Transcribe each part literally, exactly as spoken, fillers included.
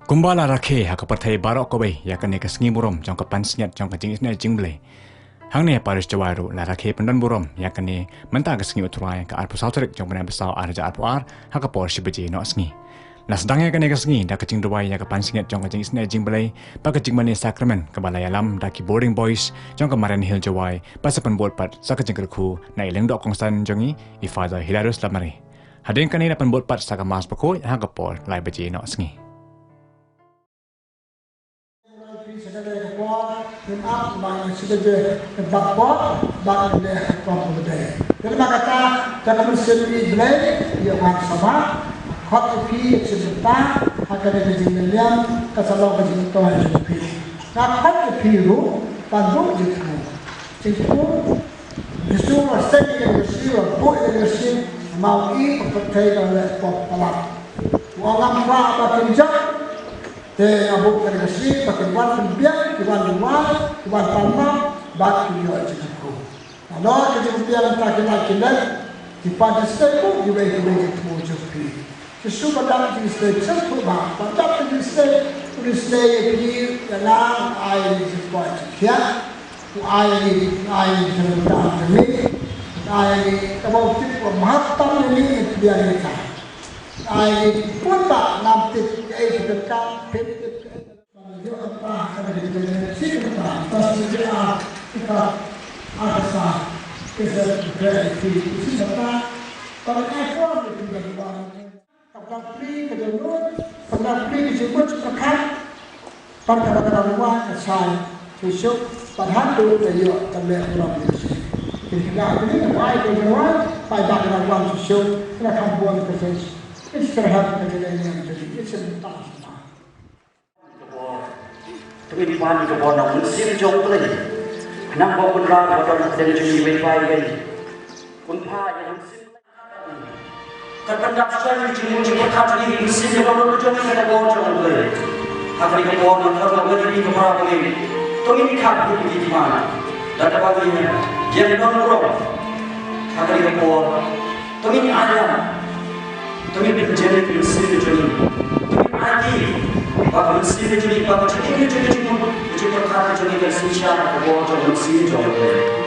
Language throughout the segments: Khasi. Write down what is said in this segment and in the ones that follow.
Kumba la rakhe ha ka pyrthei baroh kawei ïa kane ka sngi burom jong ka pansngiat jong ka jingisynei jingblei, hangne ha Parish Jowai ruh la rakhe pyndon burom ïa kane mynta ka sngi U Trai, ka arphew saw tarik jong u bnai Basaw ar hajar arphew ar, ha ka por shi baje noh sngi. La sdang ïa kane ka sngi da ka jingduwai ïa ka pansngiat jong ka jingisynei jingblei bad ka jingmane sakramen kaba la ïalam da ki boarding boys jong ka Marian Hill Jowai, bad sa pynbud pat sa ka jingkyrkhu na i lyngdoh kongsan jong ngi, i Father Hilarius Lamare. Hadien kane la pynbud pat sa ka Mass bakhuid ha ka por lai baje noh sngi. Phi sa ka dei ka por, ngin ap ba ngin shu dei ka bak por, ba ngin dei ka por ka dei. Te namar kata, da ka mynsiem i Blei, ïa ka sama, khot ïa phi, ïa ka sympa, ha kane ka jinglem, ka sa long ka jingtoi jong phi. Nga khot ïa phi ruh, ban buh jingthmu. Jingthmu, Jisu u la seng ïa ka lynti, u la buh ïa ka lynti, namar u i ba ka pyrthei ka la leh pop palat. U ong ngam kwah ba kin jot, te nga buh ïa ka lynti ba kin wan pynbiang, kin wan duwai, kin wan pan map, bad kin ïoh jingkyrkhu. Nalor ka jingpynbiang mynta kin ïa kin leh, ki participate ruh kiwei kiwei ki thmu jong phi. Jisu ba dap jingïaseng sngewthuh ba, ba dap jingïaseng, u ïaseng ïa phi, ïa nga, ai jingkwah jingkhiah. U ai, ai jingkwah jingkhiah. U ai kaba u tip ba bha tam ïa ngi, ïa phi ïa nga. U ai bun ba ngam tip kaei ka donkar, phin tip kaei. Ka pynang pli ka jingmut, ka pynang pli ka jingmut ka khat. Bad kaba ka dang wai ka shai shuh shuh, bad haduh ka ïoh ka leh burom ïa ka shi. Ki kynja kine ki bai ka jingwai, bai ba ka dang wai shuh shuh, ka dang kham bun ka shi. Ki syrhab ka jingïaid jong ki, ki syrhab. To ngin pan ïa ka bor na u Mynsiem jong U Blei. Khnang ba u Kynrad ba don ha pdeng jong ngi un pynphai ïa ngi. Un phai ïa u Mynsiem. Kat ban dap shuwa ïa ka jingmut jingpyrkhat jong ngi, ka mynsiem jong ngi, ka bor jong U Blei. Ha kane ka por ngan khot ïa phi ki para bangeit. To ngin khap ïa ki man. Lada ba ngi ïeng don burom ha kane ka por, to ngin ïalam. To ngin pynjah ïa ka mynsiem jong ngi. To ngin aiti ba ka mynsiem jong ngi, ba ka jingim jong ngi, ka jingmut, ka jingpyrkhat jong ngi kan synshar ha ka bor jong ka mynsiem jong U Blei.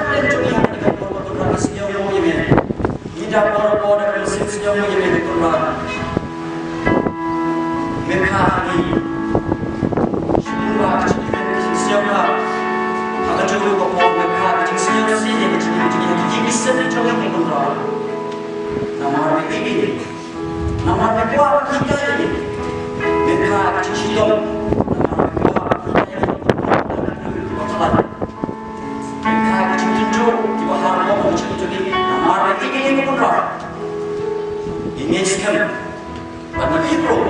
kren jong ngi ha kane ka por, ko Kynrad, ngi sngewnguh ïa me. Ngi da por por da ka mynsiem sngewnguh ïa me, ko Kynrad. Me kha ha ngi. Shibun ba ka jingkmen ka jingsngew ka. Ha kajuh ruh ka por me kha ka jingsngew shisha ka jingkmen jong ngi ha ki ïing ki sem jong ngi, ko Kynrad. Namar me ïeit ïa ngi. Namar me kwah ban hikai ïa ngi. Me kha ka jingshitom. Namar me kwah ban hikai ïa ngi. Me kha ka jingtynjuh kiba har bor ha ka jingim jong ngi. Namar me ïeit ïa ngi, ko Kynrad. Ngi ngeit skhem. Bad ngi tip ruh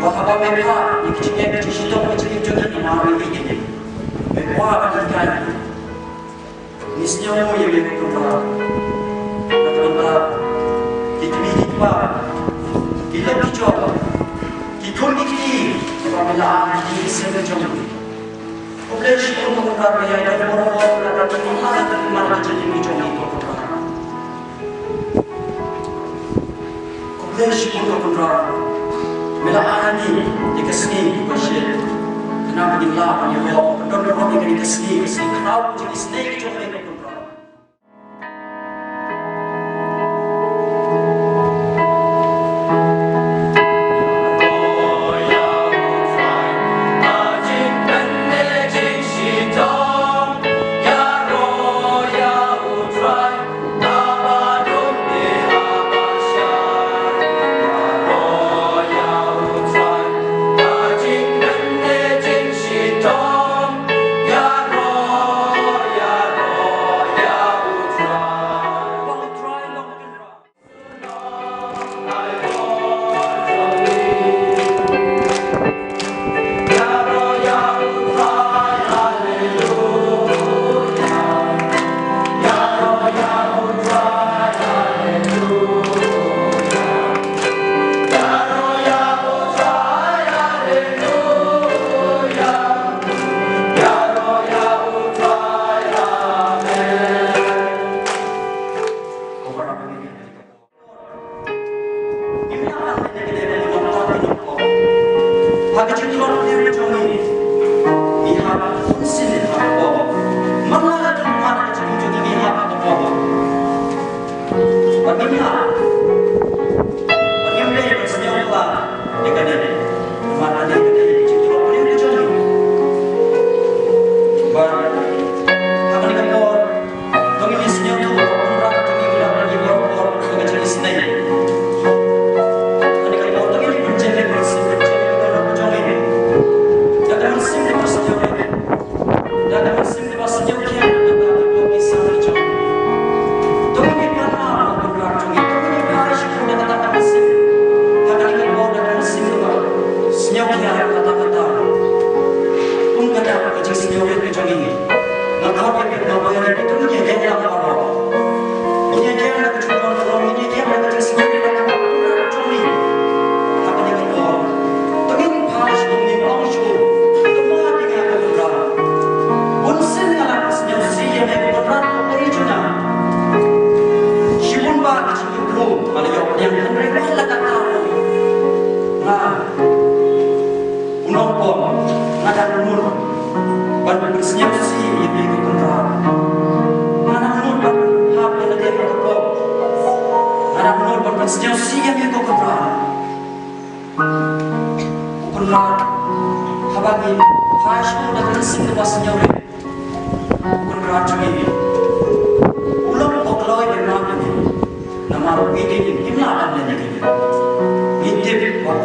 ba haba me kha ïa ka jingngeit ka jingshitom ka jingim jong ngi namar me ïeit ïa ngi. Me kwah ban hikai ïa ngi. Ngi sngewnguh ïa me, ko Kynrad. Na ka bynta ki kmie ki kpa, ki lok ki jor, ki khun ki kti, kiba me la ai ha ki ïing ki sem jong ngi. Khublei shibun, ko Kynrad, ba ïa ka por, ko Kynrad, ka por, ko Kynrad, ka jingim jong ngi, ko Kynrad. Khublei shibun, ko Kynrad. Me la ai ha ngi ïa ka sngi kaba shit. Khnang ba ngin lah ban ïaroh, ban don burom ïa kane ka sngi, ka sngi khraw jong ka sngi ka jong me, ko Kynrad. Ha ka jingtlot jong ngi, ngi hap bunsien ha ka pop. Man la ka jingmut ha ka jingim jong ngi, ngi hap ha ka pop. Bad ngim hap, bad ngim dei ban sngewkhlad ïa kane. Namar kane ka dei ka jingtlot jong ngi. Bad ha kane ka por, to ngin ïa sngewthuh ba u Kynrad jong ngi u la pynïaid por ha ka jingisynei. Kane ka por to ngin ïa pynjah ïa ka mynsiem, pynjah ïa ka mynsiem jong ngi. Da ka mynsiem kaba sngewrit, da ka mynsiem kaba sngewkhia na ka bynta ki pop ki sam ki jong. To ngin ïa pan map ha u Kynrad jong ngi, to ngin ïa pan shibun da kata ka mynsiem. Ha kane ka por da ka mynsiem kaba sngewkhia kata kata. Kum kata ka jingsngewrit ka jong ngi. Nga khot ïa phi, nga ong ïa phi, to ngin ïa ïeng lang baroh. Ngin ïa ïeng na ka jingdon baroh, ngin ïa ïeng na ka jingsngewrit na ka bynta u Kynrad jong ngi. Ha kane ka por, to ngin phai sha u, ngin ong sha u, to map ïa nga ko Kynrad. Bunsien nga la sngewsih ïa me ko Kynrad, ko Blei jong nga. Shibun ba ka jingkyrkhu nga la ïoh pdiang, hynrei wat la katta ruh nga u nongpop, nga dang nud ban pynsngewsih ïa me ko Kynrad. Nga dang nud ban hap ïa lade ha ka pop. Nga dang nud ban pynsngewsih ïa me ko Kynrad. Ko Kynrad, haba ngi phai sha u da ka mynsiem kaba sngewrit, ko Kynrad jong ngi u long u kloi ban map ïa ngi. Namar u ïeit ïa ngi, ngim lah ban len ïa ngi. Ngi tip ba u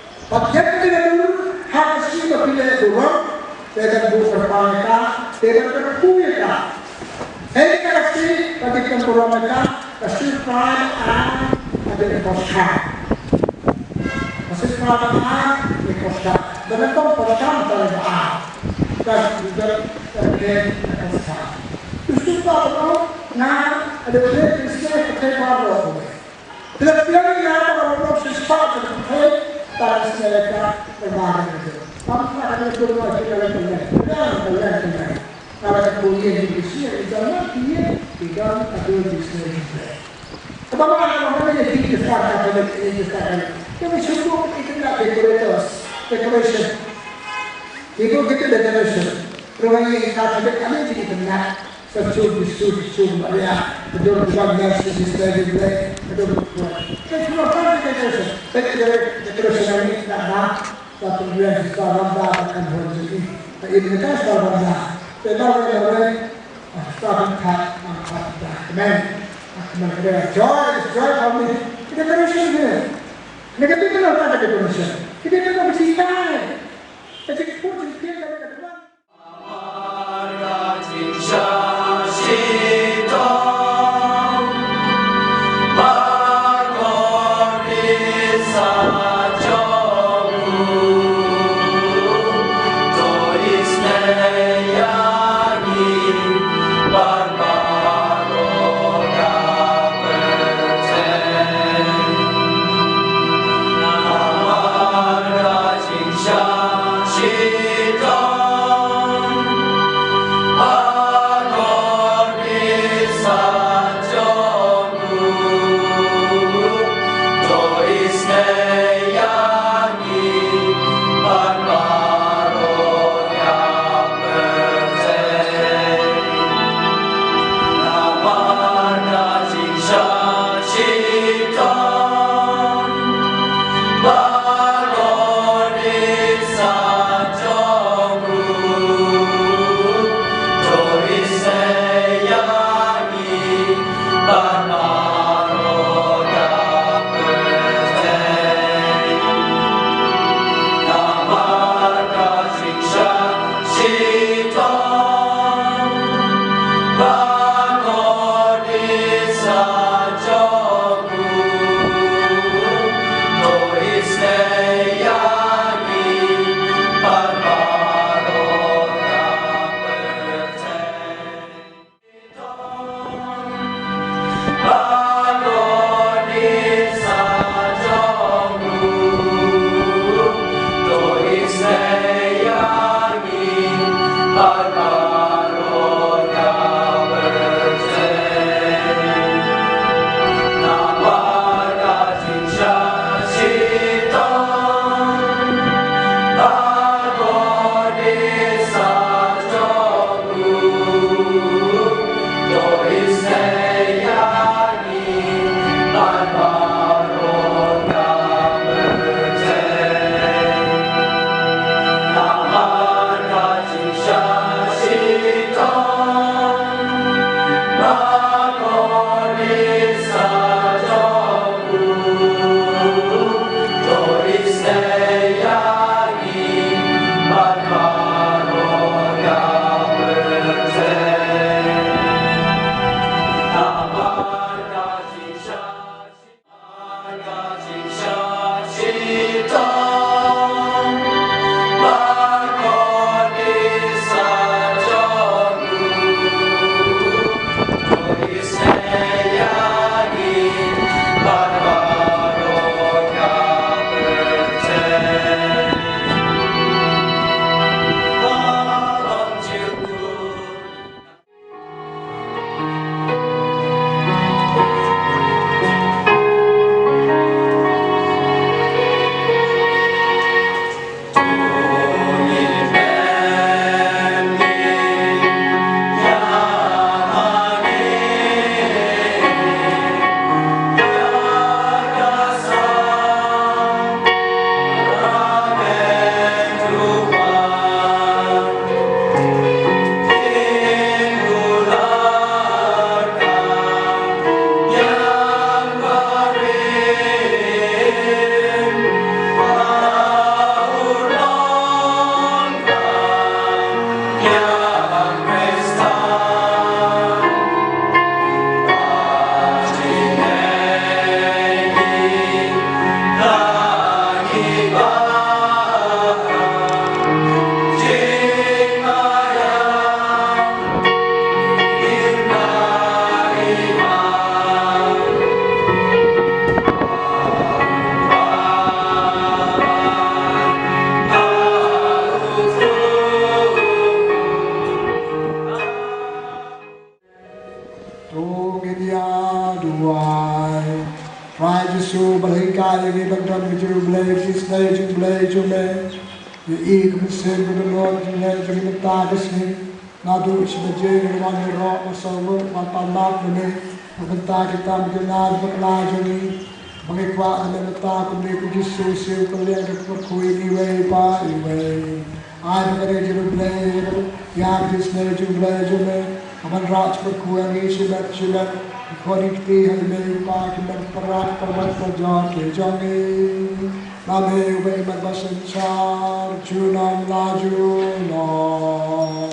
Bad ïa kane ka dur, ha ka sngi ba phi leh burom, te ban buh kyrpang ïa ka, te ban kyrkhu ïa ka. Hynrei ka sngi ba phi leh burom ïa ka, ka sngi Trai ba ar ka dei ka Paskha. Ka sngi Trai ba ar ka dei ka Paskha. Ba nyngkong Paskha, Trai ba ar. Ka sngi ka dei ka Paskha. Te shu ba nga, nga dei ka sngi ka dei ba ar. Te la pynlong ïa nga ba ka long shi spah ka pynthei tang shisha ka pynbna ka dei. Tam ka dei ka dei ka dei ka dei ka dei ka dei. Nga la ka pynlong ïa ki shi ïa ki jong nga ki ïa ki dang ka dei ki shi ïa ki dei. Kaba ma nga ong ïa ki ki start ka dei ki start ka dei. Ki shu buh ki kena decorators, decoration. Ki buh ki decoration. Ruh ïa ki ka dei ka dei ki kena. Sa chum, bi chum, bi chum, ba ïa, ka dur ka ban ïa, si, si, si, si, ka dur ka ban. Ka dur ka ban, ka dur ka ban, ka dur ka ban, ka dur ka ban, ka dur ka ban, ka dur ka ban, ka dur ka ban, ka dur ka ban, ka dur ka ban, ka dur ka ban. Amen. Kane ka joy, joy family. Kane ka decoration kane. Kane ka big kane ka decoration. Kane ka big kane ka big kane. Ka jingput jingphieng kane ka dewan. To ngin ïa duwai. Trai Jisu, ba la hikai ïa ngi ban don ka jingriewblei, ka jingisynei jingblei jong me. Ïohi ka mynsiem ka dohnud jong me jong ngi mynta ka sngi. Naduh shi baje ngi wan ïaroh ba sawdong ban pan map ïa me. Ba mynta kita ki khynnah bakla jong ngi, ba ngi kwah ïa me mynta kumne ko Jisu, siew kylliang, da kyrkhu ïa ngi iwei pa iwei. Ai ba ka dei jingriewblei ïa ka jingisynei jingblei jong me, ka ban rah jingkyrkhu ïa ngi shimet shimet. Khot ïa kti ha i mei u kpa ki mei para para para jong ki jong i. Nam hei u bei mat ba synshar junom la junom.